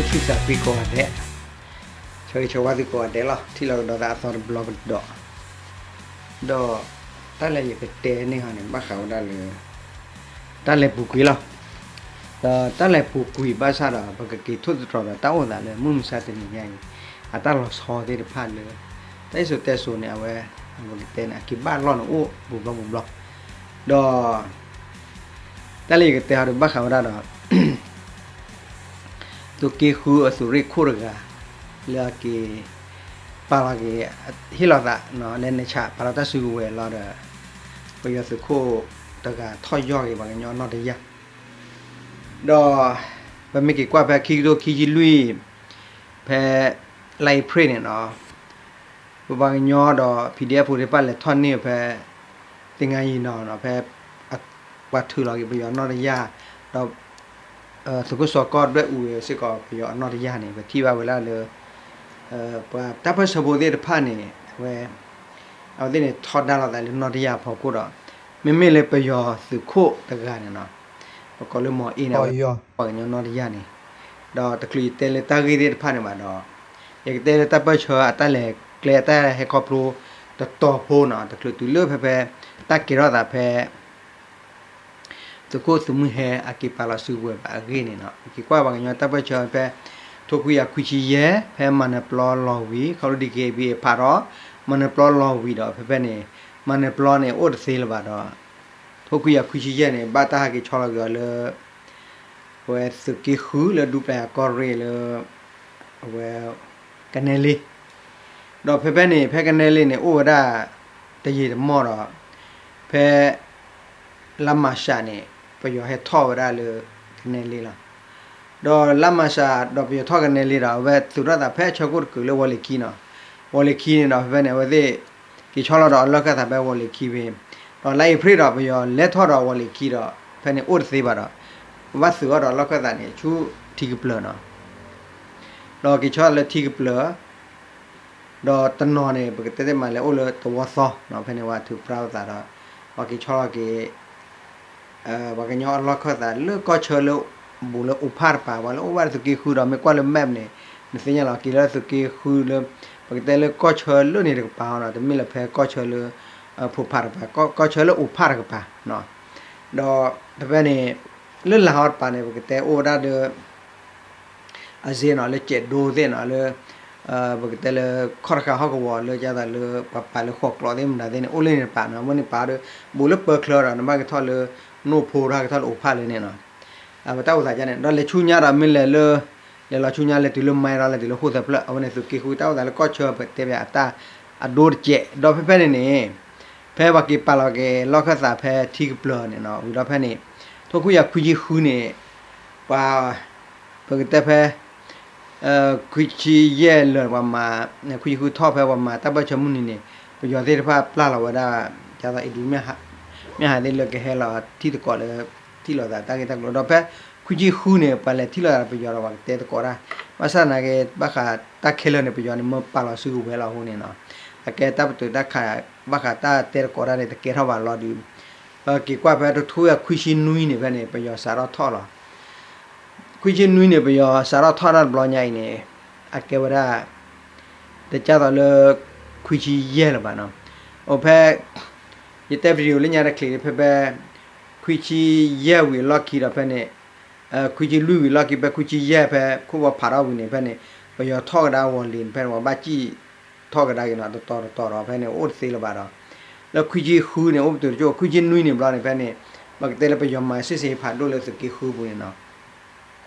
ဆူၣ်စးပ့ကိးဂၤဒဲး, ဆၢဂ့ၤဆၢဝါသုကိးဂၤဒဲးလီၤ. ထံၣ်လိာ်ကဒီးသးအသီတဘျီကဒီး, ဒီးတၢ်လၢယကတဲန့ၢ်ဟီန့ၣ် ဘၣ်ဃးဝဲဒၣ်လၢ တၢ်လဲၤပူၤကွံာ်လီၤ. ဒီးတၢ်လဲၤပူၤကွံာ်ဘၣ်ဆၣ်ဒီး ပကက့ၤထိၣ်သတြီၤဒီးတၢ်အိၣ်သးလၢမုၢ်မဆါတနံၤညါအံၤ အတၢ်လီၤဆီသ့ၣ်တဖၣ်လၢ တၢ်စံၣ်စိၤတဲစိၤန့ၣ် အဝဲ ပကတဲန့ၣ် အက့ၤဘၣ်လီၢ်န့ၣ်အိၣ်ဘူးဘျီဘူးဘျီ, ဒီး တၢ်လၢယကတဲဟီဒီးဘၣ်ဃးဝဲဒၣ်ဒီး သုးက့ဃုအသုးရ့ၣ်ခိၣ်တဂၤ လၢအက့ၤ ပာ်လီၤက့ၤ ဟ့ၣ်လီၤသး လဲၤနုာ်ဆး ပာ်လီၤတၢ်စုကဝဲၤလီၤဒီး ပယီၤသုးခိၣ်တဂၤထီၣ်ယီၢ်က့ၤပှၤကညီအနီၣ်တယၢ်, ဒီး ပမ့ၢ်က့ၤကွၢ်ဖဲခံကထိခံဆံလွံၢ် ဖဲ လါအ့ဖြ့ၣ်န့ၣ်နီၤ ပပှၤကညီဒီး PDF ဖိသ့ၣ်တဖၣ်လဲၤထီၣ်န့ၢ်ဖဲ သင်္ဃန်းညီနောင်နီၤ ဖဲ ပှၤထုးလီၤက့ၤပယီၤအနီၣ်တယၢ်, ဒီး သုးခိၣ်စီၤကီၢ်ဒွဲၣ်အူဝဲစ့ၢ်ကီး ပယီၤအနီၣ်တယၢ်န့ၣ် ပထံၣ်ဘၣ်ဝဲဒၣ်လၢ ပှၤတၢ်ပၢၢ်ဆၢဖိသ့ၣ်တဖၣ်န့ၣ် အဝဲ အဝဲသ့ၣ်န့ၣ်ထီဒါလိာ်သးလၢနီၣ်တယၢ်အဖီခိၣ်ဒီး မ့မ့ၢ်လၢပယီၤသုးခိၣ်တဂၤန့ၣ်နီၤ ပကိးလၢမီၤအ့န့ၣ် အဝဲ ပှၤကညီနီၣ်တယၢ်န့ၣ်, ဒီးတချုးယတဲလၢတၢ်ဂ့ၢ်သ့ၣ်တဖၣ်န့ၣ်ဘၣ်ဒီး ယကတဲလၢတၢ်ပၢၢ်ဆၢအတၢ်လဲၤကျဲအတၢ်ဟဲခီဖျိ တတီၤဖိနီၤ တချုးတုၤလၢဖဲဖဲ တၢ်ကဲထီၣ်သးဖဲ သုးခိၣ်သုးမုၢ်ဟဲအက့ၤပာ်လီၤစုကဝဲၤဘၣ်အဂ့ၢ်န့ၣ်နီၤ ပက့ၤကွၢ်ပှၤကညီတၢ်ပၢၢ်ဆၢဖဲ ထိခွံကယၤခွံဆံယဲၢ် ဖဲမၤနၢၤပျီလီၤဝံၤ ခီဖျိ ဒီးက့ဘံအဖးထီၣ် မၤနၢၤပျီလီၤဝံၤဒီး ဖဲဖဲန့ၣ် မၤနၢၤပျီန့ၣ် အိၣ်တသ့လၢၤဘၣ်ဒီး ထိခွံကယၤခွံဆံယဲၢ်န့ၣ် ဘၣ်တၢ်ဟဲက့ၤဆီလီၤက့ၤအီၤလၢ အဝဲသုးက့ဃုလၢဒူပျဲၢ်အကီၢ်ရ့ၣ်လၢ အဝဲ ကနဲလ့ ဒီးဖဲဖဲန့ၣ် ဖဲကနဲလ့န့ၣ် အိၣ်ဝဲဒၣ် တယံာ်တမီၢ်ဒီး ဖဲ လါမၢ်ၡးန့ၣ် ပယီၤဟဲထီၣ်ဝဲဒၣ်လၢ ကနဲလ့လီၤ. ဒီးလါမၢ်ၡးဒီးပယီၤထီၣ်ကနဲလ့ဒီး အဝဲသုးထီၣ်သးဖဲဆၢကိၣ်တကုာ်လၢဝီၤလ့ၤခံနီၤ, ဝီၤလ့ၤခံန့ၣ်ဒီး ဖဲဖဲန့ၣ် အဝဲသ့ၣ် က့ၤဆီလီၤဒီးအလီၢ်ခၢၣ်သးဖဲဝီၤလ့ၤခံဖဲ ဒီးလါအ့ဖြ့ၣ်ဒီး ပယီၤလဲၤထီၣ်ဒီးဝီၤလ့ၤခံဒီး ဖဲန့ၣ်အိၣ်တသ့ဘၣ်ဒီး ဘၣ်သုးအီၤဒီးအလီၢ်ခၢၣ်သးန့ၣ် ဆူထံကပျၢၤနီၤ ဒီးက့ၤဆီလၢထံကပျၢၤ ဒီးတနီၤန့ၣ် ပကတဲသ့မးလဲၤအိၣ်လၢသဝီသီနီၤ ဖဲန့ၣ်ဝဲထုးပြၢ်လိာ်သးဒီး ပှၤက့ၤဆီလီၤက့ၤ ပှၤကညီအလီၢ်ခၢၣ်သးလၢကီၢ်ဆၢလၢ ဘူးလၢအိၣ်ဖးတပၤ ပှၤလၢအိၣ်ဘၣ်လၢသုးက့ဃုဒီး မ့ၢ်ကွၢ်လၢ map န့ၣ် နသ့ၣ်ညါလီၤ က့ၤလၢသုးက့ဃုလၢ ပကတဲလၢကီၢ်ဆၢလၢန့ၣ်တကပၤနီၤ တမ့ၢ်လၢဖဲကီၢ်ဆၢလၢ ဖိးဖးတကပၤ ကီၢ်ဆၢလၢအိၣ်ဖးတကပၤနီၤ ဒီးဖဲဖဲန့ၣ် လၢလၢ်ဟီတပၤန့ၣ် ပကတဲအိၣ်ဝဲဒၣ်ဒီး အစ့နီၤ လၢကဲးဒိသ့ၣ်နီၤ လၢ ပကတဲလၢ ခီၣ်တဃာ်ဟီၣ်ကဝီၤလၢ ကသးလၢ ပှၤပာ်လၢဃိးကျိးသ့ၣ်မတၤသ့ၣ်န့ၣ် အိၣ်လၢန့ၣ်တပၤနီၤ မ့ၢ်န့ၣ်ပာ်ဒီး ဘူးလၢပၢၤချၢဒီး နဘၣ်က့ၤထီၣ်လၢ နိၣ်ဖိတၢ်ကထီၣ်လၢအိၣ်ဖးလၢန့ၣ်နီၤ ပတၢ်အိၣ်သးဒ်န့ၣ် ဒီးလဲၤဆူညါဒီးမ့ၢ်လဲၤလၢ လဲၤလီၤဆူညါလဲၤတုၤလၢမၤဒီး လဲၤတုၤလၢဃိၣ်သၢဖျၢၣ် အဝဲန့ၣ်သုးက့ဃုတၢ်အိၣ်သးလၢကီၢ်ဆၢ ပတဲဘၣ်အတၢ်အဒိတကဲး ဒီးဖဲဖဲန့ၣ်န့ၣ် ဖဲပှၤက့ၤပာ်လီၤက့ၤလီၢ်ခၢၣ်သးဖဲထံကပျၢၤန့ၣ်နီၤ ဝံၤဒီးဖဲန့ၣ် ထိခွံကယၤခွံဆံဃုန့ၣ် ပှၤ ပကတဲဖဲ ခွံဆံယဲၢ်လၢာ်ပှၤမၤ ခွံဆံဃုထီၣ်ဖဲပှၤမၤ တၢ်ပၢၢ်ဆၢမုၢ်နံၤန့ၣ် ပယီၤသ့ၣ်တဖၣ်ပျၢ်လီၤဝဲဒၣ် ကသးအံၤဒုး မ့ၢ်ဟးသ့ၣ်လၢကဟဲလီၤထံၣ်သကိးလၢ ထံၣ်လိာ်သးတၢ်ဂ့ၢ်တၢ်ကျိၤ ဒီးဖဲ ခွံဆံဃုန့ၣ် ပှၤလဲၤထံၣ်လိာ်သးဒီးပယီၤဒီးပှၤကတဲသကိးတၢ် ဘၣ်ဆၣ်သနာ်က့ ဘၣ်ဃးတၢ်ခဲလၢာ်န့ၣ် ပယီၤန့ၣ် မၢပာ်လီၤစုကဝဲၤလီၤအဃိန့ၣ်နီၤ အကဲတၢ်ပတုာ်တၢ်ခး ဘၣ်ဃးတၢ်တဲသကိးတၢ်န့ၣ် တကဲထီၣ်ဘၣ်လီၤဒုး ပက့ၤကွၢ်ဖဲတထိခွံကယၤခွံဆံနွံန့ၣ်ဖဲန့ၣ် ပယီၤစးထီၣ်ထီၣ်လီၤ ခွံဆံနွံန့ၣ် ပယီၤစးထီၣ်ထီၣ်တၢ်တဘျီညါအံၤန့ၣ် အကဲဝဲဒၣ် တကၢ်သိးလၢ ခွံဆံယဲၢ်လၢၤဘၣ်နီၤ အိၣ်ဖဲ ယတဲ video လၢညါတချံးဖဲဖဲ ခွံဆံယဲၢ်ဝံၤအလီၢ်ခံဒီးဖဲန့ၣ် ခွံဆံလွံၢ်ဝံၤအလီၢ်ခံ ဖဲခွံဆံယဲၢ်ဖဲ ခိၣ်ဘီဖးထီၣ်ဝံၤန့ၣ် ဖဲန့ၣ် ပယီၤထီၣ်ကဒါဝီၤလ့ၤန့ၣ် ဖဲန့ၣ် ပှၤဘၣ်စံၣ်ထီၣ်ကဒါက့ၤနီၤ တတီၤတတီၤဒီး ဖဲန့ၣ် အိၣ်တသ့လၢၤဘၣ်ဒီး လၢခွံဆံဃုန့ၣ် အိၣ်ပတုာ်တကၠိ ခွံဆံနွံန့ၣ်ဘျီန့ၣ် ဖဲန့ၣ် ပကတဲလၢပယီၤမၤ စစ်ဆင်ရေး ဖးဒိၣ်လၢသုးက့ဃုပူၤန့ၣ်နီၤ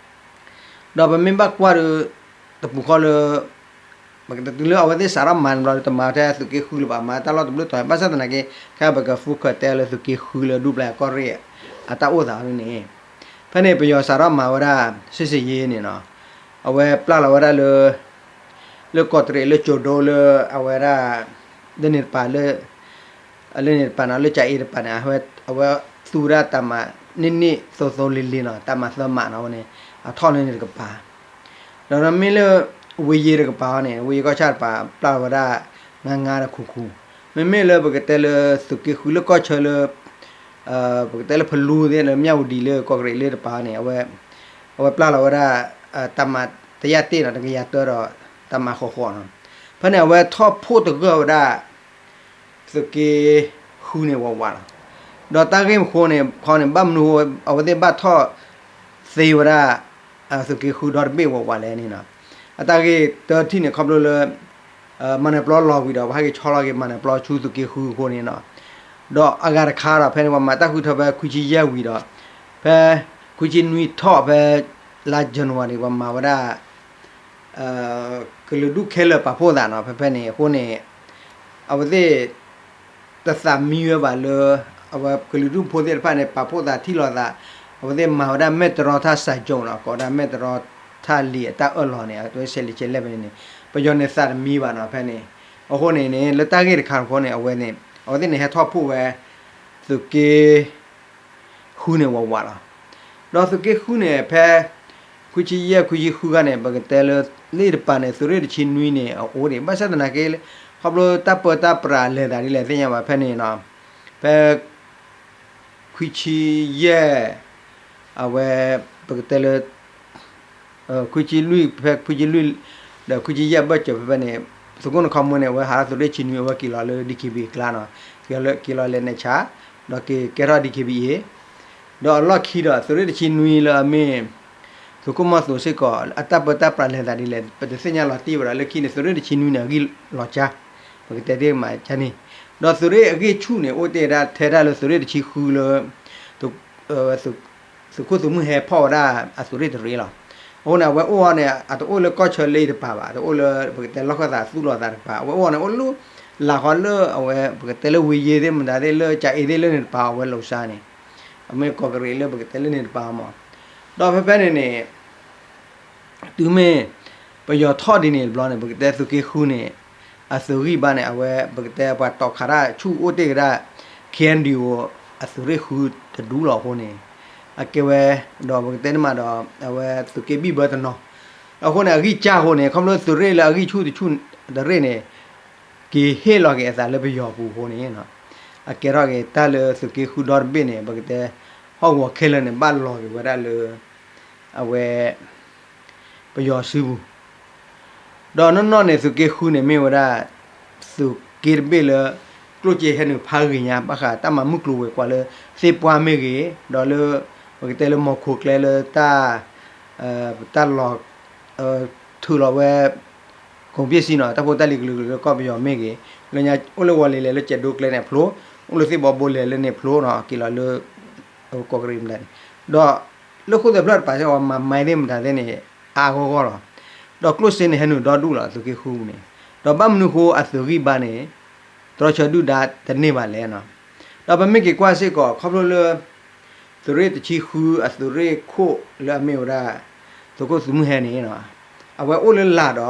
ဒီးပမ့ၢ်ဘၣ်ကွၢ်ဒီး တပူၤဃီလၢ ပကတဲတုၤလၢအဝဲသ့ၣ်စးထီၣ်မၤန့ၣ်ဘျီ တမၤထဲသုးက့ဃုလၢၤဘၣ် မၤတၢ်လီၢ်တဘျုးတီၤ ဘၣ်ဆၣ်သနာ်က့ ခဲအံၤပက focus တဲလၢသုးက့ဃုလၢဒူပျဲၢ်အကီၢ်ရ့ၣ် အတၢ်အိၣ်သးန့ၣ် ဖဲန့ၣ် ပယီၤစးထီၣ်မၤဝဲဒၣ် စစ်ဆင်ရေး န့ၣ်နီၤ အဝဲပျၢ်လီၤဝဲဒၣ်လၢ လၢကီးတရံး လၢကၠိၤဒိ လၢအဝဲဒၣ် လၢန့ၣ်တပၤလၢ လၢန့ၣ်တပၤနီၤ လၢကၠၤအ့တပၤန့ၣ် အဝဲသူဝဲဒၣ်တၢ်မၤန့ၢ်န့ၢ်သိသိလ့လ့နီၤ တၢ်မၤသၢမးနီၤ အဝဲန့ၣ် အထီၣ်လၢန့ၣ်တကပၤ ဒီးမ့ၢ်လၢ ဝ့ယ့တကပၤန့ၣ် ဝ့ယ့ကီၢ်ဆၣ်တပၤ ပျၢ်လီၤဝဲဒၣ် ငါးငါးဒီးခူခူ မ့မ့ၢ်လၢပကတဲလၢသုးက့ဃုလၢကီၢ်ဆၢလၢ ပကတဲလၢဖလူသ့ၣ် လၢမၠၣ်ဝတံၤလၢကီးကရံးလၢတပၤန့ၣ် အဝဲ အဝဲပျၢ်လီၤဝဲဒၣ် တၢ်မၤ တယၢ်တ့ၢ်ဒီး တကယၤတၢဒီး တၢ်မၤဃီဃီနီၤ. ဖဲန့ၣ် အဝဲထီၣ်ဖှိၣ်သဂၢၢ်ဝဲဒၣ် သုးက့ဃုန့ၣ်ဝးဝးလီၤ. ဒီးတၢ်ဂ့ၢ်မနုၤဃိန့ၣ် ခီန့ၣ် ဘၣ်မနုၤဃိ အဝဲသ့ၣ်ဘၣ်ထီၣ်သ့ဝဲဒၣ် သုးက့ဃုဒီတဘ့ၣ်ဝးဝးလဲၣ်န့ၣ်နီၤ. အတၢ်ဂ့ၢ်တထံၣ်န့ၣ် ခီဖျိလၢ မၤနၢၤပျီလီၤဝံၤဒီး ပှၤဟဲက့ၤဆီလီၤက့ၤမၤနၢၤပျီဆူသုးက့ဃုအဃိန့ၣ်နီၤ. ဒီးအဂၤတခါဒီး ဖဲန့ၣ် ပှၤမၤတၢ်ဃုထၢဖဲခွံဆံယဲၢ်ဝံၤဒီး ဖဲခွံဆံနွံထီၣ်ဖဲ လါ January ပှၤမၤဝဲဒၣ် ကလုာ်ဒူၣ်ခဲလၢာ်ပာ်ဖှိၣ်သးနီၤ. ဖဲဖဲန့ၣ်အဃိန့ၣ် အဝဲသ့ၣ် တသးမံဝဲဘၣ်လၢ အဝဲကလုာ်ဒူၣ်ဖိသ့ၣ်တဖၣ်န့ၣ် ပာ်ဖှိၣ်သးထံၣ်လိာ်သး, အဝဲသ့ၣ်မၤဝဲဒၣ်မဲၢ်တရီထၣ်စၢၤကၠိၣ်နီၤ, ကိးဝဲဒၣ်မဲၢ်တရီထၣ်လံာ်အတၢ်အၢၣ်လီၤန့ၣ် အဝဲဆဲးလံာ်ဆဲးလဲၢ်ဖဲန့ၣ်န့ၣ် ပယီၤန့ၣ်သးတမံဘၣ်နီၤ ဖဲန့ၣ်. အဃိန့ၣ်န့ၣ် လၢတၢ်ဂ့ၢ်တခါအဃိန့ၣ် အဝဲန့ၣ် အဝဲသ့ၣ်န့ၣ်ဟဲထီၣ်ဖှိၣ်ဝဲ သုးက့ ဃုန့ၣ်ဝးဝးလီၤ. ဒီးသုးက့ဃုန့ၣ် ဖဲ ခွံဆံယဲၢ် ခွံဆံဃုခါန့ၣ် ပကတဲလၢ လ့ၣ်တပၤန့ၣ် သုးရ့ၣ်တဆံနွံန့ၣ် အအိၣ်ဒံး ဘၣ်ဆၣ်သနာ်က့ ခီဖျိတၢ်ပၢတၢ်ပြးလဲၤသးဒ်လဲၣ်သ့ၣ်ညါဘၣ်ဖဲန့ၣ်နီၤ, ဖဲ ခွံဆံယဲၢ် အဝဲ ပကတဲလၢ ခွံဆံလွံၢ် ဖဲခွံဆံလွံၢ် ဒီးခွံဆံယဲၢ်အဘၢၣ်စၢၤဖဲဖဲန့ၣ် သုးခိၣ်နခီမုၣ်န့ၣ် အဝဲဟးထီၣ်သုးရ့ၣ်တဆံနွံ အဝဲက့ၤလီၤလၢ DKBA အကျါနီၤ, က့ၤလီၤလဲၤနဲၣ်ဆါ ဒီးက့ၤကဲထီၣ် DKBA ဒီးအလီၢ်ခံဒီး သုးရ့ၣ်တဆံနွံလၢအမ့ၢ် သုးခိၣ်မီၢ်သိးစ့ၢ်ကီး အတၢ်ပၢတၢ်ပြးလဲၤသးဒ်လဲၣ် ပတသ့ၣ်ညါလီၤတံၢ်ဝဲဒၣ်လၢခံန့ၣ် သုးရ့ၣ်တဆံနွံန့ၣ် အဂံၢ်လီၤကၠါ, ပကတဲတ့ၢ်မးကၠါန့ၣ်, ဒီးသုးရ့ၣ်အဂ့ၢ်ဆူၣ်န့ၣ် အိၣ်တ့ၢ်ဝဲဒၣ်ထဲဒၣ်လၢသုးရ့ၣ်တဆံဃုလၢ သုးခိၣ်သုးမုၢ်ဟဲဖီၣ်ဝဲဒၣ်အသုးရ့ၣ်တရ့လီၤ. အဃိန့ၣ် အဝဲအိၣ်အီၤန့ၣ် အတအိၣ်လၢကီၢ်ဆၢလ့ၣ်တပၤဘၣ်, အတအိၣ်လၢပကတဲလီၢ်ခၢၣ်သးသူၣ်လီၤသးတကပၤ, အဝဲအိၣ်န့ၣ် အိၣ်လူလၢ်ဃီလၢအဝဲ ပကတဲလၢဝ့ၢ်ယ့သ့ၣ်မတၤသ့ၣ်လၢကၠၤအ့သ့ၣ်လၢန့ၣ်တပၤ အဝဲလီၤစါန့ၣ်, အမ့ၢ်ကီၢ်ကရံးလၢပကတဲလၢန့ၣ်တပၤမး, ဒီးဖဲဖဲန့ၣ်န့ၣ် တုၤမ့ၢ် ပယီၤထီၣ်ဒ်န့ၣ်တဘျီန့ၣ် ပကတဲသုးက့ဃုန့ၣ် အသုးဂံၢ်ဘါန့ၣ် အဝဲပကတဲပှၤတီၣ်ခးတၢ်ဆူၣ်အိၣ်တ့ၢ်ကဒၣ် KNDO အသုးရ့ၣ်ဃုတဒူလီၤအဃိန့ၣ် အကဲဝဲ ဒီးပကတဲန့ၣ်မးဒီး အဝဲသုးက့ဘံၣ်ဘၢတနီၤ, အဃိန့ၣ် အဂံၢ်စၢ်အဃိန့ၣ် ခီဖျိသုးရ့ၣ်လၢအဂံၢ်ဆူၣ်တဆူၣ်တရ့ၣ်န့ၣ် က့ၤဟ့ၣ်လီၤက့ၤအသးလၢပယီၤပူၤအဃိန့ၣ် အကဲထီၣ်က့ၤတၢ်လၢသုးက့ဃုဒီတဘ့ၣ်န့ၣ် ပကတဲ ဟီၣ်ကဝီၤခဲလၢာ်န့ၣ် ဘၣ်လီၤက့ၤဝဲဒၣ်လၢ အဝဲ ပယီၤစုပူၤ, ဒီးနီၢ်နီၢ်န့ၣ် သုးက့ဃုန့ၣ်မ့ၢ်ဝဲဒၣ် သုးက့တဘ့ၣ်လၢ ကျိၣ်စ့ဟဲနုာ်ဖးဂ့ၤညါ ဘၣ်ဃးတၢ်မၤမုၢ်ကျိၤဝဲၤကွာ်လၢ သ့ၣ်ပှၢ်မ့ၢ်ဂ့ၤ, ဒီးလၢ ပကတဲလၢမီၤခိၣ်ကျဲလၢတၢ် တၢ်လီၤ ထုးလီၤဝဲ ကိးပ့ၣ်စံနီၤ တၢ်ဖိတၢ်လံၤကလုာ်ကလုာ်လၢကီၢ်ပယီၤမ့ၢ်ဂ့ၤ, လၢညါအိၣ်လၢဝီၤလ့ၤလဲၤလၢကၠဲးဒိကျဲန့ၣ်ဖျိ, အိၣ်လၢသ့ၣ်ဘီဘိလဲၤလၢန့ၣ်ဖျိနီၤ က့ၤလီၤလၢ ကီၢ်ကရံးမတၤန့ၣ်, ဒီးလၢဃိၣ်သဲးဖျၢၣ်တပၤစ့ၢ်ကီး မၤမၤသ့ၣ်မတၤသ့ၣ်န့ၣ် အါအါဂီၢ်ဂီၢ်လီၤ. ဒီးကျိၣ်စ့န့ၣ် ဟဲနုာ်ဒီဒူၣ်လီၤ သုးက့ဃုပူၤန့ၣ်, ဒီးဘၣ်မနုၤဃိအသုးဂံၢ်ဘါန့ၣ် တြီဆၢဒုၣ်ဒါတန့ၢ်ဘၣ်လဲၣ်နီၤ. ဒီးပမ့ၢ်က့ၤကွၢ်စ့ၢ်ကီး ခီဖျိလၢ သုးရ့ၣ်တဆံဃုအသုးရ့ၣ်ခိၣ်လၢအမ့ၢ်ဝဲဒၣ် သုးခိၣ်သုးမုၢ်ဟဲန့ၣ်နီၤ, အဝဲအိၣ်လၢလာ်ဒီး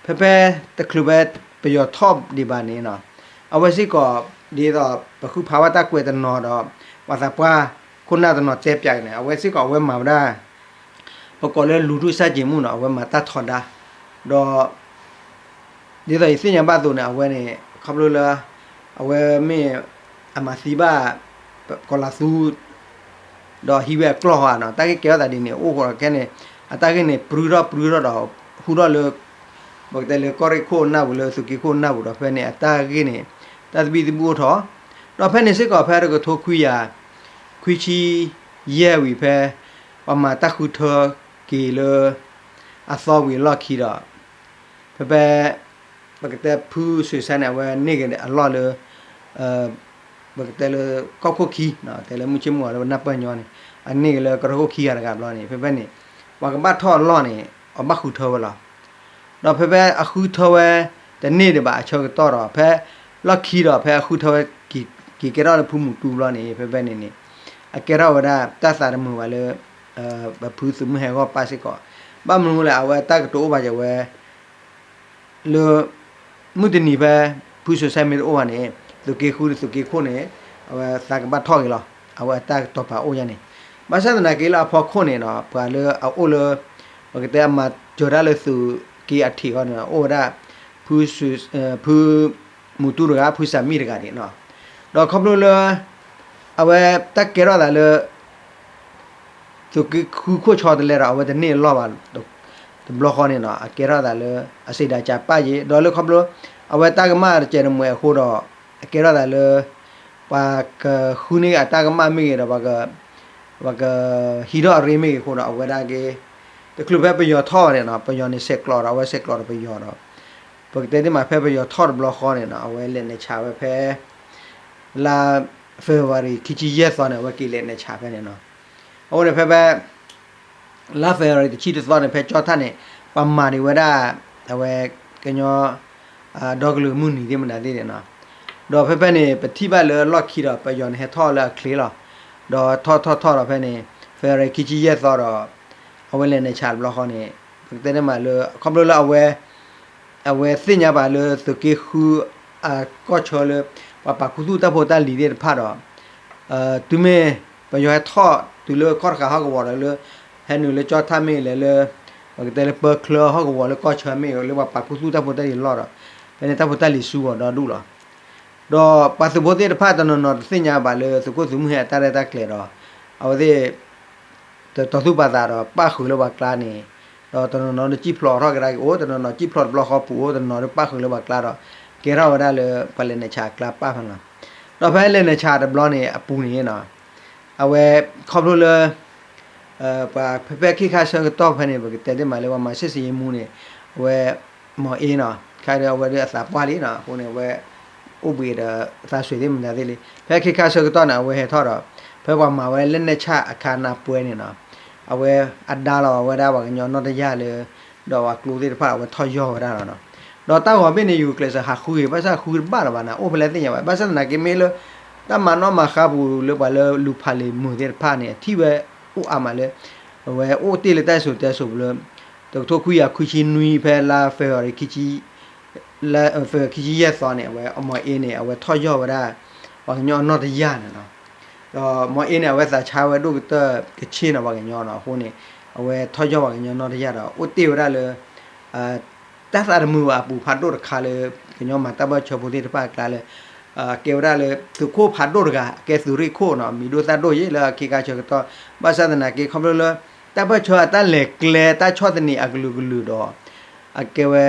ဖဲဖဲတချုးဖဲပယီၤထီၣ်ဒံးဘၣ်န့ၣ်နီၤ, အဝဲစ့ၢ်ကီး ဒ်သိးပဃုဖးဘၣ်တၢ်ကွဲးတနီၤဒီး ပှၤသးပှၢ်ခိၣ်နၢ်တနီၤတဲပၠးက့ၤန့ၣ် အဝဲစ့ၢ်ကီးအဝဲမၤဝဲဒၣ် ပကိးလၢလူၤထူၣ်စၢ်က့ၤမူနီၤ အဝဲမၤတၢ်ထီဒါ, ဒီး ဒ်သိးယသ့ၣ်ညါဘၣ်အသိးန့ၣ် အဝဲန့ၣ် ခီဖျိလၢ အဝဲမ့ၢ် အမၤသံဘၣ် ကီၤလၤသူ ဒီးဟံးဝဲအကျီၢ်ဟီဧါနီၤ တၢ်ဂ့ၢ်ကဲထီၣ်သးဒ်န့ၣ် အိၣ်ဃိးခဲန့ၣ် အတၢ်ဂ့ၢ်န့ၣ် ပြူထီၣ်ပြူထီၣ်ဒီး ဟူထီၣ်လၢ ပကတဲလၢကီၢ်ရ့ၣ်ခိၣ်နၢ်ပူၤ လၢသုးက့ခိၣ်နၢ်ပူၤဒီး ဖဲန့ၣ် အတၢ်ဂ့ၢ်န့ၣ် တၢ်သဘံၣ်သဘုၣ်အိၣ်ထီၣ်, ဒီးဖဲန့ၣ်စ့ၢ်ကီး ဖဲတကထိခွံကယၤ ခွံဆံယဲၢ်ဝံၤဖဲ ပှၤမၤတၢ်ဃုထၢက့ၤလၢ အသီဝံၤအလီၢ်ခံဒီး ဖဲဖဲ ပကတဲဖုစွ့ၤဆါန့ၣ် အဝဲန့ၢ်က့ၤအလီၢ်လၢ ပကတဲလၢကီၢ်ခိၣ်ခံ တဲလၢမုၢ်ဆ့ၣ်မုၢ်ဂီၤလၢပနၢ်ပၢၢ်ညီန့ၣ် အန့ၢ်က့ၤလၢကီၢ်ခိၣ်ခံဂၤတဂၤဘျီန့ၣ် ဖဲဖဲန့ၣ် ပှၤကဘၣ်ထီၣ်အလီၢ်န့ၣ် အဘၣ်ဃုထၢဝဲလီၤ. ဒီးဖဲဖဲအဃုထၢဝဲ တန့ၢ်ဒံးဘၣ်အဆၢကတီၢ်ဒီး ဖဲလီၢ်ခံဒီး ဖဲအဃုထၢဝဲ က့ၤကဲထီၣ်လၢဖုမူတူဘျီန့ၣ် ဖဲဖဲန့ၣ်န့ၣ် အကဲထီၣ်ဝဲဒၣ်တၢ်သးတမုာ်ဘၣ်လၢ ပဖုသုးမုၢ်ဟဲဂီၢ်ပၢ်စ့ၢ်ကီး, ဘၣ်မနုၤလဲၣ် အဝဲတၢ်ကတိၤအိၣ်ဘၣ်က့ၤဝဲ လၢ မုၢ်တနံၤဖဲ ဖုစွ့ၤဆါမ့ၢ်တအိၣ်ဘၣ်န့ၣ် သုးက့ဃုသုးက့ခိၣ်န့ၣ် အဝဲသးကဘၣ်ထီၣ်က့ၤလီၤ. အဝဲအတၢ်ကတိၤပာ်အိၣ်ယါန့ၣ် ဘၣ်ဆၣ်သနာ်က့လၢအဖီခိၣ်န့ၣ်ဒီး ပှၤလၢအအိၣ်လၢ ပကတဲအမၤစၢၤတၢ်လၢသုးက့အထံးအဂီၢ်န့ၣ် အိၣ်ဝဲဒၣ် ဖု မူတူတဂၤ ဖုစၢ်မံတဂၤန့ၣ် ဒီးခီဖျိလၢ အဝဲတၢ်ကဲထီၣ်သးလၢ သုးက့ဃုခိၣ်ဆီတလဲဒီး အဝဲတန့ၢ်အလီၢ်ဘၣ်, တဘျီဃီန့ၣ်နီၤ အကဲထီၣ်သးလၢ အစံးဒၣ်ကၢ်ပၢ်ယ့ၣ် ဒီးလၢခီဖျိ အဝဲတၢ်ကမၣ်တစဲးတမှဲးအဃိဒီး အကဲထီၣ်သးလၢ ပှၤကဃုန့ၢ်အတၢ်ကမၣ်မ့ၢ်ဂ့ၤဒီး ပှၤကဟံးထီၣ်အရ့မ့ၢ်ဂ့ၤအဃိဒီး အဝဲဒၣ်က့ တချုးဖဲပယီၤထီၣ်ဘၣ်န့ၣ်နီၤ ပယီၤန့ၣ်ဆဲးကျိးဒီး အဝဲဆဲးကျိးဒီးပယီၤဒီး ပကတဲသ့မးဖဲပယီၤထီၣ်တဘျီဃီန့ၣ်နီၤ အဝဲလဲၤနဲၣ်ဆးဝဲဖဲ လါ February ခံဆံယဲၢ်သီန့ၣ် အဝဲက့ၤလဲၤနဲၣ်ဆးဖဲန့ၣ်နီၤ. အဃိန့ၣ်ဖဲဖဲ လါ February တဆံတသီန့ၣ် ဖဲကၠီထၣ်န့ၣ် ပှၤမၤဒံးဝဲဒၣ် အဝဲ ကညီ ဒီကလုာ်မုၢ်နံၤသ့ၣ်မတၤသ့ၣ်န့ၣ်နီၤ. ဒီးဖဲဖဲန့ၣ် ပထံၣ်ဘၣ်လၢလီၢ်ခံဒီး ပယီၤန့ၣ်ဟဲထီၣ်လၢအချ့လီၤ. ဒီးထီၣ်ထီၣ်ထီၣ်ဒီးဖဲန့ၣ် February ခံဆံယဲၢ်သီဒီး အဝဲလဲၤနဲၣ်ဆးတဘျီဃီန့ၣ် ပကတဲန့ၣ်မးလၢ ခီဖျိလၢအဝဲ အဝဲသ့ၣ်ညါဘၣ်လၢသုးက့ဃု အကီၢ်ဆၢလၢ ပှၤပာ်ခူသူၣ်တၢ်ဖိတၢ်လံၤသ့ၣ်တဖၣ်ဒီး တုၤမ့ၢ် ပယီၤဟဲထီၣ်တုၤလၢကီၢ်တဃာ်ဟီၣ်ကဝီၤဒီးလၢ ဟဲနုာ်လၢကၠီထၣ်မ့ၢ်ဂ့ၤလဲၤလၢ ပကတဲလၢပၢချၢဟီၣ်ကဝီၤလၢကီၢ်ဆၢမ့ၢ်ဂ့ၤ လၢပှၤပာ်ခူသူၣ်တၢ်ဖိတၢ်လံၤလီၢ်ဒီး ဖဲန့ၣ်တၢ်ဖိတၢ်လံၤဆူဂီၤဒီဒူၣ်လီၤ. ဒီးပှၤသုးဖိသ့ၣ်တဖၣ်တနီၤနီၤတသ့ၣ်ညါဘၣ်လၢသုးခိၣ်သုးမုၢ်ဟဲအတၢ်ရဲၣ်တၢ်ကျဲၤဒီး အဝဲသ့ၣ် တတီၤသူၣ်ပာ်သးဒီးပၣ်ဃုာ်လၢပှၤကျါန့ၣ် ဒီးတနီၤနီၤဒီးစံၣ်ဖျိးထီၣ်ကဒါက့ၤအိၣ် တနီၤနီၤစံၣ်ဖျိးတဘျီဃီပူၤအိၣ် တနီၤနီၤဒီးပၣ်ဃုာ်လၢပှၤကျါဒီး ကဲထီၣ်ဝဲဒၣ်လၢပှၤလဲၤနဲၣ်ဆးအကျါပၣ်ဖဲန့ၣ်လီၤ. ဒီးဖဲလဲၤနဲၣ်ဆးတဘျီန့ၣ်အပူၤန့ၣ်နီၤ အဝဲခီဖျိလၢ ပှၤဖဲဖဲခ့ခါဆၢကတီၢ်ဖဲန့ၣ် ပကတဲသ့မးလၢပှၤမၤစ့ၣ်စ့ၣ်ယ့မူန့ၣ် အဝဲ မီၤအ့နီၤ ခါဒီးအဝဲဒၣ်အသးပှၢ်လံနီၤ အဃိန့ၣ် အဝဲ အိၣ်ဘှံးဒီးသးစွဲးသ့ၣ်မတၤသ့ၣ်လံ ဖဲခ့ခါဆၢကတီၢ်န့ၣ် အဝဲဟဲထီၣ်ဒီး ဖဲပှၤမၤဝဲလၢနဲၣ်ဆၣ်အခါနၢ်ပှဲၤန့ၣ်နီၤ အဝဲအဒါလီၤဝဲဒၣ်ပှၤကညီနီၣ်တယၢ်လၢ ဒီးပှၤကျိသ့ၣ်တဖၣ် အဝဲထီၣ်ယီၢ်ဝဲဒၣ်လီၤနီၤ. ဒီးတၢ်ဂီၤမ့ၢ်န့ၣ် ယူၤကျဲးစၢးဟးဃုက့ၤ ဘၣ်ဆၣ်ဃုတဘၣ်လၢၤဘၣ်န့ၣ် အိၣ်ဖဲလဲၣ်သ့ၣ်ညါဘၣ် ဘၣ်ဆၣ်သနာ်က့မ့ၢ်လၢ တၢ်မၤနီၣ်မၤဃါပူၤလၢပှၤလၢလူၤဖးလံာ်မုာ်သ့ၣ်တဖၣ်န့ၣ် အထံၣ်ဝဲအိၣ်အါမးလၢ အဝဲအိၣ်တ့ၢ်လၢတၢ်စံၣ်စိၤတဲစိၤလၢ တကထိခွံကယၤခွံဆံနွံ ဖဲလါ February ခံဆံယဲၢ်သီန့ၣ် အဝဲအမီၤအ့န့ၣ် အဝဲထီၣ်ယီၢ်ဝဲဒၣ် ပှၤကညီအနီၣ်တယၢ်န့ၣ်လီၤ. ဒီးမီၤအ့န့ၣ် အဝဲသးဆါဝဲဒိၣ်ကတၢၢ်ကဆ့ၣ်နီၤပှၤကညီနီၤ အဃိန့ၣ် အဝဲထီၣ်ယီၢ်ပှၤကညီနီၣ်တယၢ်ဒီး အိၣ်တ့ၢ်ဝဲဒၣ်လၢ တၢ်သးတမုာ်ဘၣ်အပူၤဖးဒိၣ်တခါလၢ ကညီမၤတၢ်ဘၢၣ်ဆၢဖိသ့ၣ်တဖၣ်အကျါလၢ ကဲဝဲဒၣ်လၢ သုးခိၣ်ဖးဒိၣ်တဂၤ အကဲသုးရ့ၣ်ခိၣ်နီၤ မံၤဒိၣ်သၣ်ဒိၣ်ယ့ၣ်လၢအခ့ခါဆၢကတီၢ် ဘၣ်ဆၣ်သနာ်က့ ခီဖျိလၢ တၢ်ဘၢၣ်ဆၢအတၢ်လဲၤကျဲတၢ်ဆီၣ်သနံးအကလုာ်ကလုာ်ဒီး အကဲဝဲ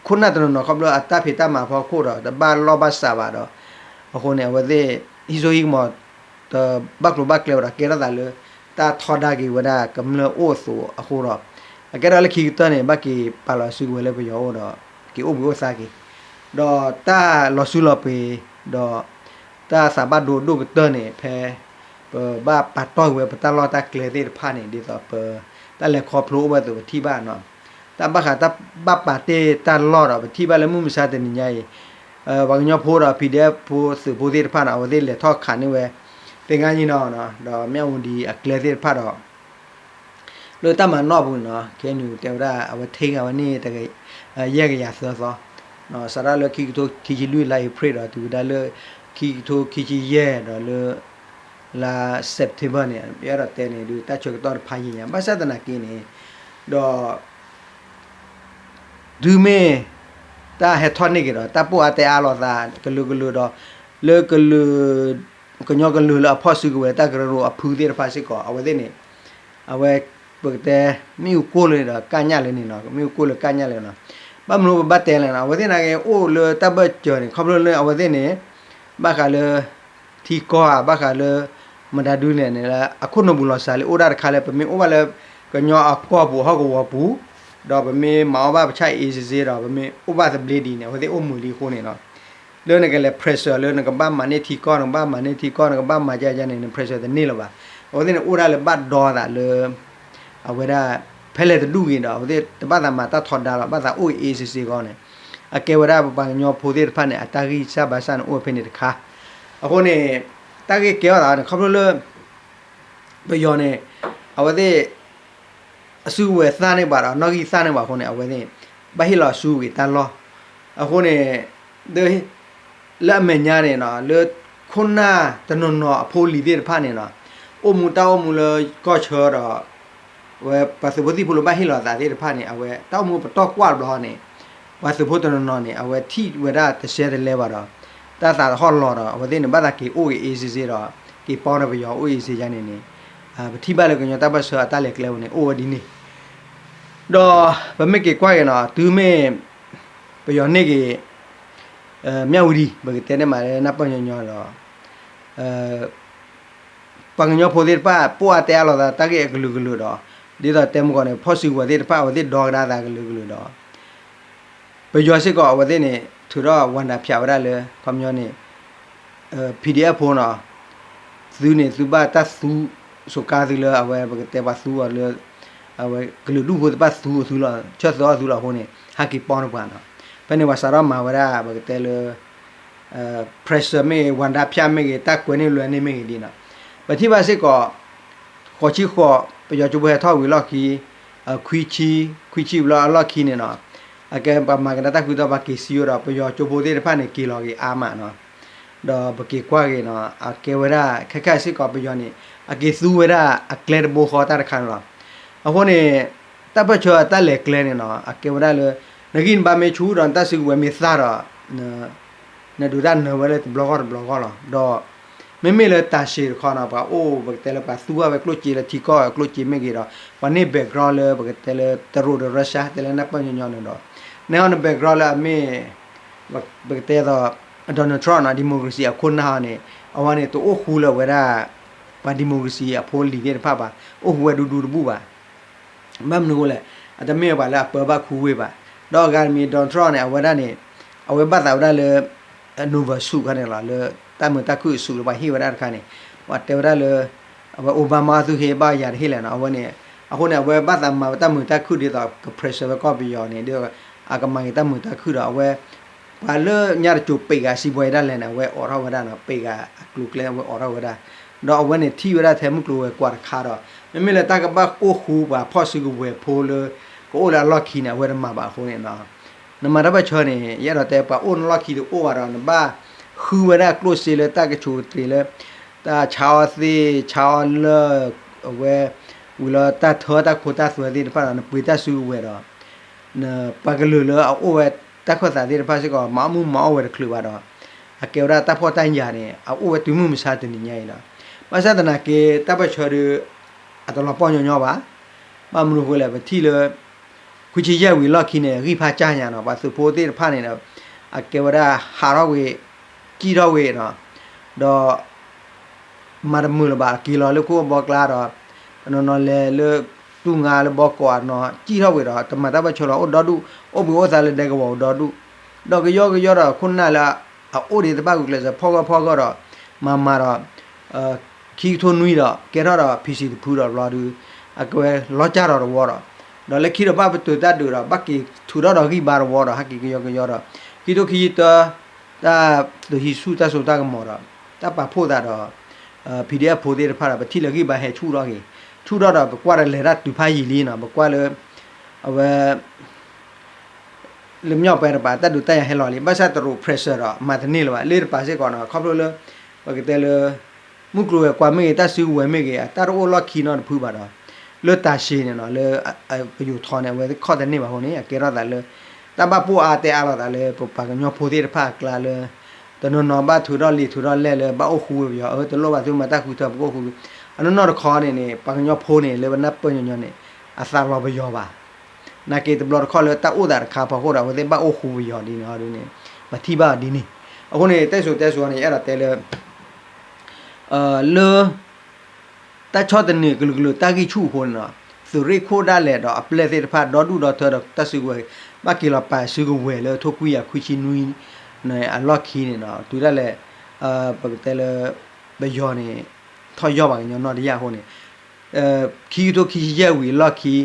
ခိၣ်နၢ်တနီၤနီၤ ခီဖျိအတၢ်ဖံးတၢ်မၤဖီခိၣ်ဒီး တဘၣ်လီၢ်ဘၣ်စးဘၣ်ဒီး အဃိန့ၣ် အဝဲသ့ၣ် ဟံးစိဟံးကမီၤ တဘၣ်ကျိၤဘၣ်ကျဲဘၣ်ဒီး ကဲထီၣ်သးလၢ တၢ်ထီဒါက့ၤဝဲဒၣ်ကမျၢၢ်အိၣ်အသိးအဃိဒီး အကဲထီၣ်လၢခံကတၢၢ်န့ၣ် ဘၣ်က့ၤပာ်လီၤစုကဝဲၤလၢပယီၤအိၣ်ဒီး က့ၤအိၣ်ဘှံးအိၣ်သါက့ၤ ဒီးတၢ်လီၤစုလီၤပှ့ၤ ဒီး တၢ်သးဘၣ်ဒိဒိၣ်ကတၢၢ်န့ၣ် ဖဲ ပဘၣ်ပာ်တီၢ်က့ၤဝဲပတၢ်လီၢ်တၢ်ကျဲသ့ၣ်တဖၣ်န့ၣ် ဒ်သိးပ တၢ်လဲၤခီဖျိအိၣ်ဝဲအသိးပထံၣ်ဘၣ်နီၤ တၢ်ဘၣ်ဃးတၢ်ဘၣ်ပာ်တ့ၢ်တၢ်လီၢ်ဒီး ပထံၣ်ဘၣ်လၢမုၢ်မဆါတနံၤညါအံၤ ပှၤကညီဖိဒီး PDF ဖိသုးဖိသ့ၣ်တဖၣ်န့ၣ် အဝဲသ့ၣ်လဲၤထီၣ်ခးန့ၢ်ဝဲ သင်္ဃန်းညီနောင် ဒီး မြဝတီ အကျဲသ့ၣ်တဖၣ်ဒီး လၢတၢ်မၤနီၣ်အပူၤန့ၣ်နီၤ KNU တဲဝဲဒၣ် အဝဲထ့ဂၤဝဲန့ၣ် ယဲၢ်ကယၤသၢသီ စးထီၣ်လၢခံကထိခံဆံလွံၢ်လါအ့ဖြ့ၣ်ဒီး တုၤဝဲဒၣ်လၢ ခံကထိခံဆံယဲၢ်ဒီးလၢ လါ September န့ၣ် ယအဲၣ်ဒိးတဲန့ၣ် ဒုးတၢ်ဆၢကတီၢ်တဖးယံာ်ညါ ဘၣ်ဆၣ်သနာ်က့န့ၣ် ဒီး တုၤမ့ၢ် တၢ်ဟဲထီၣ်န့ၢ်က့ၤဒီး တၢ်ပိၢ်အါတဲအါလိာ်သး ကလုာ်ကလုာ်ဒီး လၢကလုာ် ကညီကလုာ်လၢအဖီၣ်စုကဝဲၤတၢ်ကရၢကရိအဖုသ့ၣ်တဖၣ်စ့ၢ်ကီး အဝဲသ့ၣ်န့ၣ် အဝဲ ပကတဲ မ့ၣ်အူကိၢ်လၢဒီးကၢ်ညၣ်လၢန့ၣ်နီၤ မ့ၣ်အူကိၢ်လၢကၢ်ညၣ်လၢနီၤ ဘၣ်မနုၤပဘၣ်တဲလဲၣ်နီၤ အဝဲသ့ၣ်နာ်က့အိၣ်လၢတၢ်ဘၢၣ်စၢၤန့ၣ် ခီဖျိလၢအဝဲသ့ၣ်န့ၣ် ဘၣ်ဃးလၢ ထံကီၢ်ဧါ ဘၣ်ဃးလၢ မတၤဒုလဲၣ်န့ၣ်လၢ အခိၣ်နူာ်ပူၤလီၤစှၤလံ အိၣ်ဒၣ်တခါလၢ ပမ့ၢ်အိၣ်ဘၣ်လၢ ကညီအကီၢ်ပူၤဟီၣ်ကဝီၤပူၤ ဒီးပမ့ၢ်မၤအီၣ်ဘၣ်ပဆၣ်အ့စ့စ့ဒီး ပမ့ၢ်အိၣ်ဘၣ်သဘျ့ဒ်န့ၣ် အဝဲသ့ၣ်အိၣ်မုာ်လံအဃိန့ၣ်နီၤ လၢနကလဲၤ pressure လၢနကဘၣ်မၤန့ၢ်ထံကီၢ် နကဘၣ်မၤန့ၢ်ထံကီၢ် နကဘၣ်မၤကယၤန့ၣ် န pressure တန့ၢ်လၢၤဘၣ်. အဝဲသ့ၣ်န့ၣ်အိၣ်ဒၣ်လၢဘၣ်ဒီသးလၢ အဝဲဒၣ် ဖဲလဲၣ်တဒူၣ်ဂ့ၤဒီး အဝဲသ့ၣ်တဘၣ်သးမၤတၢ်ထီဒါလီၤ ဘၣ်သးအိၣ်အ့အ့စ့စ့အဂီၢ်န့ၣ် အကဲဝဲဒၣ်ပပှၤကညီဖိသ့ၣ်တဖၣ်န့ၣ် အတၢ်ဂံၢ်စၢ်ဘါစၢ်န့ၣ်အိၣ်ဖဲန့ၣ်တခါ အဃိန့ၣ် တၢ်ဂ့ၢ်ကဲထီၣ်သးန့ၣ် ခီဖျိလၢ ပယီၤန့ၣ် အဝဲသ့ၣ် အစုကဝဲၤသၣ်န့ၢ်ဘၣ်ဒီး နီၣ်ဂံၢ်သၣ်န့ၢ်ဘၣ်အဃိန့ၣ် အဝဲသ့ၣ် ဘၣ်ဟ့ၣ်လီၤစုကဝဲၤတၢ်လီၢ် အဃိန့ၣ် လၢအမဲာ်ညါန့ၣ်နီၤ လၢခိၣ်နၢ်တနီၤနီၤအဖိအလံၤသ့ၣ်တဖၣ်န့ၣ်နီၤ အိၣ်မူတၢ်အိၣ်မူလၢကီၢ်ဆၢဒီး ဝဲပှၤသုးဖိသံၣ်ဖိလၢဘၣ်ဟ့ၣ်လီၤသးသ့ၣ်တဖၣ်န့ၣ် အဝဲတၢ်အိၣ်မူပတီၢ်ကွၢ်တဘျီန့ၣ် ပှၤသုးဖိတနီၤနီၤန့ၣ် အဝဲထံၣ်ဝဲဒၣ်တရှဲတလဲဘၣ်ဒီး တၢ်သးတဟီၣ်လီၤဒီး အဝဲသ့ၣ်န့ၣ် ဘၣ်သးက့ၤအိၣ်က့ၤအ့စ့စ့ဒီး က့ၤပီဒီးပယီၤအိၣ်အ့စ့ယါန့ၣ်န့ၣ် ပထံၣ်ဘၣ်လၢကညီတၢ်ပၢၢ်ဆၢအတၢ်လဲၤကျဲပူၤန့ၣ် အိၣ်ဝဲဒ်န့ၣ်, ဒီးပမ့ၢ်က့ၤကွၢ်က့ၤနီၤ တုၤမ့ၢ်ပယီၤန့ၢ်က့ၤ မၠၣ်ဝတံၤ ပကတဲန့ၣ်မးလၢနၢ်ပၢၢ်ညီညီဒီး ပှၤကညီဖိသ့ၣ်တဖၣ် ပအိၣ်အါတဲအါလိာ်သးတၢ်ဂ့ၢ်အကလုာ်ကလုာ်ဒီး ဒ်သိးတဲမုၢ်ကီၢ်န့ၣ် ဖီၣ်စုကဝဲၤသ့ၣ်တဖၣ် အဝဲသ့ၣ်ဒီကဒါသးကလုာ်ကလုာ်ဒီး ပယီၤစ့ၢ်ကီးအဝဲသ့ၣ်န့ၣ် ထုးထီၣ်ဝၤဒၣ်ဖၠးဝဲဒၣ်လၢ ခီပညီန့ၣ် PDF ဖိနီၤ သုန့ၣ်သုဘၣ်တၢ်သူ စူးကါသုလၢအဝဲပကတဲပှၤသူအီၤလၢ အဝဲကလုာ်ဒူၣ်ဖိတဖၣ်သူအီၤသုလီၤ ဆၢသၢအီၤသုလီၤအဃိန့ၣ် ဟဲက့ၤပီၢ်န့ၢ်ပှၤနီၤ, ဖဲန့ၣ်ပှၤစးထီၣ်မၤဝဲဒၣ် ပကတဲလၢ pressure မ့ၢ်ဂ့ၤ ဝၤဒၣ်ဖၠးမ့ၢ်ဂ့ၤ တၢ်ကွဲးန့ၢ်လွဲန့ၢ်မ့ၢ်ဂ့ၤဒ်နီၤ, ပထံၣ်ဘၣ်စ့ၢ်ကီး ဃိးဆံဃိး ပယီၤကၠိဖိဟဲထီၣ်ဝံၤလီၢ်ခံ ခွံဆံ ခွံဆံဝံၤလီၢ်အလီၢ်ခံန့ၣ်နီၤ, အကဲပှၤမၤကဒါတၢ်ဃုထၢပှၤက့ၤစံယိဒီး ပယီၤကၠိဖိသ့ၣ်တဖၣ်န့ၣ် က့ၤလီၤက့ၤအါမးနီၤ, ဒီးပက့ၤကွၢ်က့ၤနီၤ အကဲဝဲဒၣ် ခဲခါစ့ၢ်ကီးပယီၤန့ၣ် အက့ၤသူဝဲဒၣ်အကျဲတဘိဃီတၢ်တခါန့ၣ်လီၤ. အဃိန့ၣ် တၢ်ပၢၢ်ဆၢအတၢ်လဲၤကျဲန့ၣ်နီၤ အကဲဝဲဒၣ်လၢ နဂံၢ်နဘါမ့ၢ်ဆူၣ်ဒီးနတၢ်စုကဝဲၤမ့ၢ်သၣ်ဒီး နဒုးတၢ်နၢၤဝဲလၢတဘျီဂီၢ်တဘျီဂီၢ်လီၤ. ဒီး မ့မ့ၢ်လၢတၤစ့ၤတခီနီၤ ပှၤအိၣ်ပကတဲလၢပှၤသူဝဲကျိၣ်စ့လၢထံကီၢ်ကျိၣ်စ့မ့ၢ်ဂ့ၤဒီး ပှၤန့ၢ် background လၢပကတဲလၢတရူးဒီး Russia တဲလၢနၢ်ပၢၢ်ညီညီန့ၣ်ဒီး နဲအီၤန background လၢအမ့ၢ် ပကတဲသိး Donald Trump နီၤ democracy အခိၣ်နၢ်အီၤန့ၣ် အဝဲန့ၣ်တအိၣ်ဃူလၢၤဝဲဒၣ် ပှၤ democracy အဖိလံၤသ့ၣ်တဖၣ်ဘၣ် အိၣ်ဃူဝဲဒူဒူတဘူၣ်ဘၣ် ဘၣ်မနုၤအဃိလဲၣ် အတမ့ၢ်ပှၤလၢအပၢဘၣ်ခူဝ့ၢ်ဘၣ်. ဒီးအဂၤတမံၤ Donald Trump န့ၣ် အဝဲဒၣ်န့ၣ် အဝဲဘၣ်သးဝဲဒၣ်လၢ Nova ဆူၣ်ခါန့ၣ်လီၤ လၢတၢ်မုာ်တၢ်ခုၣ်အဆူၣ်လၢပှၤဟ့ၣ်ဝဲဒၣ်တခါန့ၣ် ပှၤတဲဝဲဒၣ်လၢ အဝဲ Obama သုဟ့ၣ်ဘၣ်ယၤတဟ့ၣ်လဲၣ်နီၤ အဝဲန့ၣ် အဃိန့ၣ် အဝဲဘၣ်သးမၤဝဲတၢ်မုာ်တၢ်ခုၣ်ဒ်သိး က pressure ဝဲကီၢ်ပယီၤန့ၣ် ဒ်သိး အကမၤက့ၤတၢ်မုာ်တၢ်ခုၣ်ဒီး အဝဲ ပှၤလၢညါတစိၤပံးဂၤစံးဘှီဒၣ်လဲၣ်န့ၣ် အဝဲအိးထီၣ်ဝဲဒၣ်နီၤ ပံးဂၤအကျိၤကျဲအဝဲအိးထီၣ်ဝဲဒၣ် ဒီးအဝဲန့ၣ်ထံၣ်ဝဲဒၣ်ထဲမုၢ်ကျိၤဝဲၤကွာ်တခါဒီး မ့မ့ၢ်လၢတၢ်ကဘၣ်အိၣ်ဃူပှၤဖီၣ်စုကဝဲၤဖိလၢ ကအိၣ်လၢအလီၢ်ခံန့ၣ် အဝဲတမၤဘၣ်အဃိန့ၣ်နီၤ နမၤတၢ်ပၢၢ်ဆၢန့ၣ် ယအဲၣ်ဒိးတဲပှၤအိၣ်နလီၢ်ခံတအိၣ်ဘၣ်ဒီး နဘၣ်ဃုဝဲဒၣ်ကျိၣ်စ့လၢတၢ်ကဆူးကတ့ၤလၢ တၢ်ဆါအီၣ်သ့ၣ် ဆါအီၣ်လၢၢ် အဝဲ ဝံၤလီၤတၢ်ထၢတၢ်ခိတၢ်သွဲသ့ၣ်တဖၣ်ဒီး နပှ့ၤတၢ်စုကဝဲၤဒီး ပှၤကလုာ်လၢအအိၣ်ဝဲတၢ်ခၢၣ်သးသ့ၣ်တဖၣ်စ့ၢ်ကီး မၤအီၣ်မုၢ်မၤအီၣ်ဝဲတချုးဘၣ်ဒီး အကဲဝဲဒၣ်တၢ်ဖှီၣ်တၢ်ယာ်န့ၣ် အအိၣ်ဝဲတုၤမုၢ်မဆါတနံၤညါအံၤလီၤ. ဘၣ်ဆၣ်သနာ်က့ တၢ်ပၢၢ်ဆၢဒုး အတလီၤပှီၢ်ညီညီဘၣ်. ဘၣ်မနုၤအဃိလဲၣ် ပထံၣ်လၢ ခွံဆံယဲၢ်ဝံၤလီၢ်ခံန့ၣ် ဂံၢ်ဖးကၢ်ညါနီၤ ပှၤသုးဖိသ့ၣ်တဖၣ်န့ၣ်ဒီး အကဲဝဲဒၣ်ဟးထီၣ်ကွံာ် စံၣ်ထီၣ်ကွံာ်နီၤ ဒီး မၤတမုာ်လၢၤဘၣ် က့ၤလီၤလၢခိၣ်ဘီကျါဒီး တနီၤနီၤလဲၤလၢ တူၢ်ငါလၢဘီကီးနီၤ စံၣ်ထီၣ်ကွံာ်ဒီး တမၤတၢ်ပၢၢ်ဆၢလီၤ အိၣ်ဒီဒူၣ် အိၣ်ဘှံးအိၣ်သါလၢဒဲကဝီၤပူၤဒီဒူၣ် ဒီးကယီကယီဒီး ခိၣ်နၢ်လၢအအိၣ်ဒံးတဘၣ်ဂုာ်ကျဲးစၢး ဖီၣ်ဂၢၢ်ဖီၣ်ဂၢၢ်ဒီး မၤမၤဒီး ခံကထိနွံဒီး ကဲထီၣ်ဒီး ဖံဆံးတဖုဒီးဘျီဒုး အကဝဲလီၤကၢ်ဒီးတဝီဒီး ဒီးလၢခံဒီးဘၣ်ပတုာ်တၢ်ဒုးဒီး ဘၣ်က့ၤထုးထီၣ်ဒီးဂံၢ်ဘါတဝီဒီး ဟဲက့ၤကယီကယီဒီး ခံကထိခံဆံတၢ တၢ်သုးဟံးဆူၣ်တၢ်စိတၢ်ကမီၤဒီး တၢ်ပာ်ဖှိၣ်သးဒီး PDF ဖိသ့ၣ်တဖၣ်ဒီး ပထံၣ်လၢဂံၢ်ဘါဟဲဆူၣ်ထီၣ်က့ၤ ဆူၣ်ထီၣ်ဒီး ပကွၢ်ဒီးလဲၤတၢ်တုၤဖးယံာ်လံနီၤ ပကွၢ်လၢ အဝဲ လၢမျီၣ်ပဲတပၤ တၢ်ဒုးတၢ်ယၤဟဲလီၤလံ ဘၣ်ဆၣ်တရူး pressure ဒီး မၤတန့ၢ်လၢၤဘၣ် လၢတပၤစ့ၢ်ကီးနီၤ ခီဖျိလၢ ပကတဲလၢ မုၢ်ကျိၤဝဲၤကွာ်မ့ၢ်ဂ့ၤ တၢ်စုကဝဲၤမ့ၢ်ဂ့ၤ တၢ်တအိၣ်လီၢ်ခံနီတဖုဘၣ်ဒီး လၢတၤၡ့န့ၣ်နီၤ လၢ ပယိၤထီန့ၣ် အဝဲခီၣ်တန့ၢ်ဘၣ်အဃိန့ၣ် အကဲထီၣ်သးလၢ တၢ်ဘၣ်ပိၢ်အါတဲအါလိာ်သးလၢ ပပှၤကညီဖိသ့ၣ်တဖၣ်အကျါလၢ တနီၤနီၤဘၣ်ထုးထီၣ်လံာ်ထုးထီၣ်လဲၢ်လၢ ဘၣ်အိၣ်ဃူဝဲပယီၤ အၢ တလိၣ်ဘၣ်သုမၤတၢ်ဃုထၢ ပကအိၣ်ဃူ အနီၢ်နီၢ်တခီန့ၣ်န့ၣ် ပှၤကညီဖိန့ၣ် လၢပနၢ်ပၢၢ်ညီညီန့ၣ် အသးလီၤပယီၤဘၣ် နာ်က့တဘျီတခီၣ်လၢတၢ်အိၣ်သးတခါဖီခိၣ်ဒီး အဝဲသ့ၣ်ဘၣ်အိၣ်ဃူပယီၤဒ်န့ၣ်ဒ်န့ၣ် ပထံၣ်ဘၣ်အီၤဒ်န့ၣ် အဃိန့ၣ် တဲစိၤတဲစိၤန့ၣ် ယအဲၣ်ဒိးတဲလၢ လၢ တၢ်ဆီၣ်သနံးကလုာ်ကလုာ်တၢ်ဂံၢ်ဆူၣ်အဃိန့ၣ်နီၤ သုးရ့ၣ်ခိၣ်ဒၣ်လဲာ်ဒီးအပျဲၢ်သ့ၣ်တဖၣ် ဒီဒူၣ်ဒီထၢဒီးတၢ်စုကဝဲၤ ဘၣ်က့ၤလီၤပာ်စုကဝဲၤလၢထိခွံကယၤခွံဆံနွံန့ၣ် အလီၢ်ခံန့ၣ်နီၤ တုၤဒၣ်လဲာ် ပကတဲလၢ ပယီၤန့ၣ် ထီၣ်ယီၢ်ပှၤကညီနီၢ်တယၢ်အဃိန့ၣ် ခံကထိခံဆံယဲၢ်ဝံၤအလီၢ်ခံ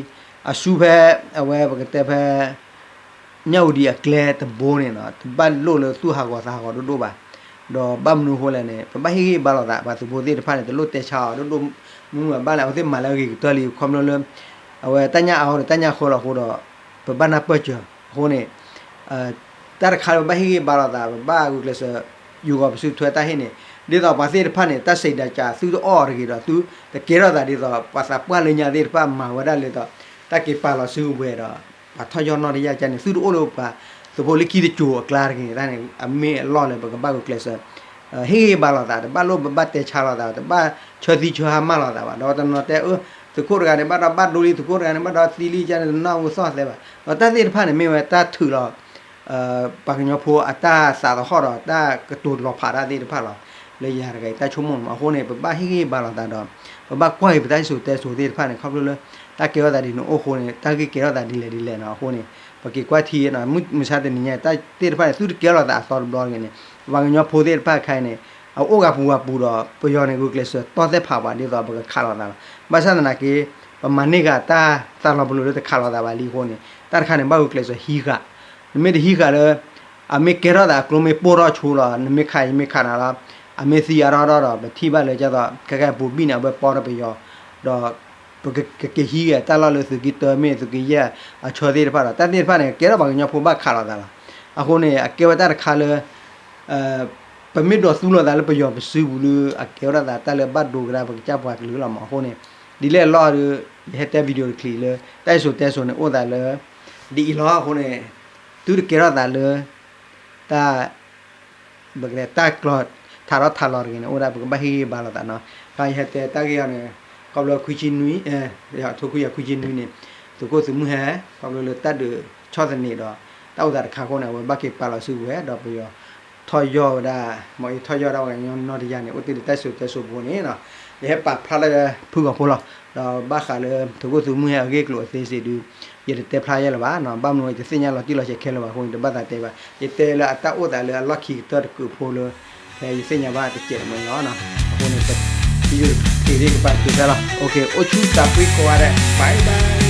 အဆူဖဲ အဝဲပကတဲဖဲ မၠၣ်ဝတံၤအကျဲတဘိန့ၣ်နီၤ တဘၣ်လိၣ်လၢသူၣ်ဟးဂီၤသးဟးဂီၤဒိၣ်ဒိၣ်ဘၣ်. ဒီးဘၣ်မနုၤအဃိလဲၣ်န့ၣ် ပဘၣ်ဟ့ၣ်ဂံၢ်ဘါလိာ်သး ပှၤသုးဖိသ့ၣ်တဖၣ်န့ၣ် တလိၣ်တဲဆါအီၤဒိၣ်ဒိၣ် မုၢ်မုၢ်ဘၣ်လဲၣ် အဝဲသ့ၣ်မၤလၢအဂ့ၤကတၢၢ်လံ ခီဖျိလၢ အဝဲတၢ်ညၣ်အါဃိဒီးတၢ်ညၣ်ဃၢလီၤအဃိဒီး ပဘၣ်နၢ်ပၢၢ်စၢၤအဃိန့ၣ် တၢ်တခါလၢပဘၣ်ဟ့ၣ်ဂံၢ်ဘါလိာ်သး ပဘၣ်ဂုာ်ကျဲးစၢး ယူၤဂီၤပစုထွဲတၢ်ဟ့ၣ်န့ၣ် ဒ်သိးပှၤသ့ၣ်တဖၣ်န့ၣ် တၢ်စံးဒၣ်ကး သုတအီၣ်အီၤတဂ့ၤဒီး သုတကဲထီၣ်သးဒ်သိး ပှၤသးပှၢ်လၢညါသ့ၣ်တဖၣ်မၤဝဲဒၣ်လၢသိး တၢ်က့ၤပာ်လီၤစုကဝဲၤဒီး ပှၤထီၣ်ယီၢ်နီၢ်တယၢ်ကါန့ၣ် သုတအိၣ်လၢပှၤသုးဖိလၢခံတစိၤအကျါတဂ့ၤန့ၣ် တၢ်န့ၣ် အမ့ၢ်အလီၢ်လၢပကဘၣ်ဂုာ်ကျဲးစၢး ဟ့ၣ်ဂံၢ်ဘါလိာ်သး, တဘၣ်လိၣ်ဘၣ်တဲဆါလိာ်သး, တဘၣ်ဆၢသံဆၢဟါမၢ်လိာ်သးဘၣ်. ဒီးတနီၤတဲအၢ သုးခိၣ်တဂၤန့ၣ် ဘၣ်ဒီးဘၣ်ဒိလံ, သုးခိၣ်တဂၤန့ၣ် ဘၣ်ဒီးသံလံ, ကန့ၣ်တနီၣ်ဝူသီၣ်သဲဘၣ်. ဒီးတၢ်သ့ၣ်တဖၣ်န့ၣ် မ့ၢ်ဝဲတၢ်ထုးလီၤ ပှၤကညီဖိအတၢ်သးသဟီၣ်ဒီး တၢ်ကတိၤလီၤဖးတၢ်သ့ၣ်တဖၣ်လီၤ. လၢယၤတဂၤအံၤ တၢ်ဆိကမိၣ်မး. အဃိန့ၣ် ပဘၣ်ဟ့ၣ်ဂံၢ်ဘါလိာ်သးဒီး ပဘၣ်ကွၢ်က့ၤပတၢ်စံၣ်စိၤတဲစိၤသ့ၣ်တဖၣ်န့ၣ် ခီဖျိလၢ တၢ်ကဲထီၣ်သးဒ်န့ၣ်အိၣ်အဃိန့ၣ် တၢ်ဂ့ၢ်ကဲထီၣ်သးဒ်လဲၣ်ဒ်လဲၣ်နီၤ. အဃိန့ၣ် ပက့ၤကွၢ်ထံနီၤ, မုၢ်မဆါတနံၤညါ တၢ်သ့ၣ်တဖၣ်န့ၣ် သုတကဲထီၣ်သးအသီတဘျီတဂ့ၤန့ၣ် ပှၤကညီဖိသ့ၣ်တဖၣ်ခဲအံၤန့ၣ် အအိၣ်ဂၤပူၤဂၤပူၤဒီး ပယီၤန့ၣ် ဂုာ်ကျဲးစၢးတီၢ်သဲဖးပှၤ ဒ်သိးပကခးလိာ်သးလီၤ. ဘၣ်ဆၣ်သနာ်က့ ပမၤန့ၢ်ဃာ်တၢ်သးလီၤပလိာ်လၢတခးလိာ်သးဘၣ်လံအဃိန့ၣ် တၢ်တခါန့ၣ် ဘၣ်ဂုာ်ကျဲးစၢးဟံးဃာ်, နမ့ၢ်တဟံးဃာ်လၢ အမ့ၢ်ကဲထီၣ်သးအကျိမ့ၢ်ပိၢ်ထီၣ်ဆိလီၤ, နမ့ၢ်ခးယမ့ၢ်ခးနၤလီၤ, အမ့ၢ်သံအါထီၣ်ထီၣ်ဒီး ပထံၣ်ဘၣ်လၢကသိး ခဲကဲပူၤဘံၣ်န့ၣ် အဝဲပီထီၣ်ပယီၤ, ဒီး ပကက့ၤဟံးဂ့ၤတၢ်လီၢ်လၢသုးက့တၢမ့ၢ်သုးက့ယဲၢ်အဆၢသ့ၣ်တဖၣ်ဒီး တၢ်သ့ၣ်တဖၣ်န့ၣ် ကဲထီၣ်ပှၤကညီဖိဘၣ်ခးလိာ်သးလီၤ. အဃိန့ၣ် အကဲဝဲတၢ်တခါလၢ ပမ့ၢ်ဒိးသူလိာ်သးလၢပယီၤပစုပူၤလၢ အကဲဝဲဒၣ်သးတၢ်လၢဘၣ်ဒိကဒါပကစၢ်ပှၤကလုာ်လီၤမး. အဃိန့ၣ် ဒ်လဲၣ်အလီၢ်ဒီး ယဟဲတဲ video တချံးလၢ တၢ်စံၣ်စိၤတဲစိၤန့ၣ် အိၣ်သးလၢ ဒ်အံၤလီၤ. အဃိန့ၣ် သုတကဲထီၣ်သးလၢ တၢ် ပကတဲတၢ်ကျီၤထးထီၣ်ထးလီၤတဂ့ၤန့ၣ် အိၣ်ဒၣ်ပကဘၣ်ဟ့ၣ်ဂံၢ်ဘါလိာ်သးနီၤ. ဃါယဟဲတဲတၢ်ဂ့ၢ်အံၤန့ၣ် ခီဖျိခွံဆံနွံ ထိခွံကယၤခွံဆံနွံန့ၣ် သုးခိၣ်သုးမုၢ်ဟဲ ခီဖျိလၢတၢ်ဒုးဆီၣ်သနံးဒီး တၢ်အိၣ်သးတခါအဃိန့ၣ် အဝဲဘၣ်က့ၤပာ်လီၤစုကဝဲၤ ဒီးပယီၤထီၣ်ယီၢ်ဝဲဒၣ် မ့ၢ်အံၤထီၣ်ယီၢ်ဒၣ်ဝဲကညီနီတယါန့ၣ် အိၣ်တ့ၢ်လၢတၢ်စံၣ်စိၤတဲစိၤပူၤန့ၣ်နီၤ. ယဟဲပာ်ဖျါလၢဖုဂီၤဖိလီၤ. ဒီးဘၣ်ဃးလၢ သုးခိၣ်သုးမုၢ်ဟဲအဂ့ၢ်အကျိၤအသေးစိတ်ဒီး ယတတဲဖျါယဲလၢၤဘၣ်နီၤ. ဘၣ်မနုၤယတသ့ၣ်ညါလီၤတံၢ်လီၤဆဲးခဲလၢာ်ဘၣ်အဃိန့ၣ် တဘၣ်သးတဲဘၣ်. ယတဲလၢအတၢ်အိၣ်သးလၢအလီၢ်ခံကတၢၢ်တကုးဖိလၢ ဖဲယသ့ၣ်ညါဘၣ်တစဲးတမှဲလီၤနီၤ. အဃိန့ၣ် ပ video တချံးသ့ၣ်ကပာ်က့ၤတၢ်လီၤ. အိၣ်ဆူၣ်သးကွံကိးဂၤဒဲး bye bye.